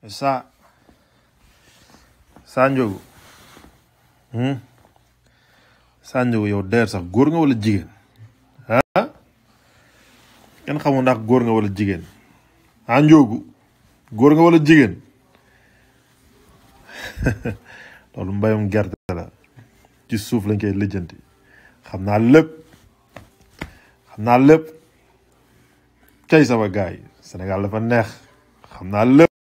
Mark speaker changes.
Speaker 1: Sa Ndiogou Sa Ndiogou yow der sax góor nga wala jigéen ah kenn xamul ndax góor nga wala jigéen Ndiogou góor nga wala jigéen loolu mbayum gerte la ci suuf lañ koy lijjanti xam naa lépp cay sama gaay Sénégal dafa neex xam naa lépp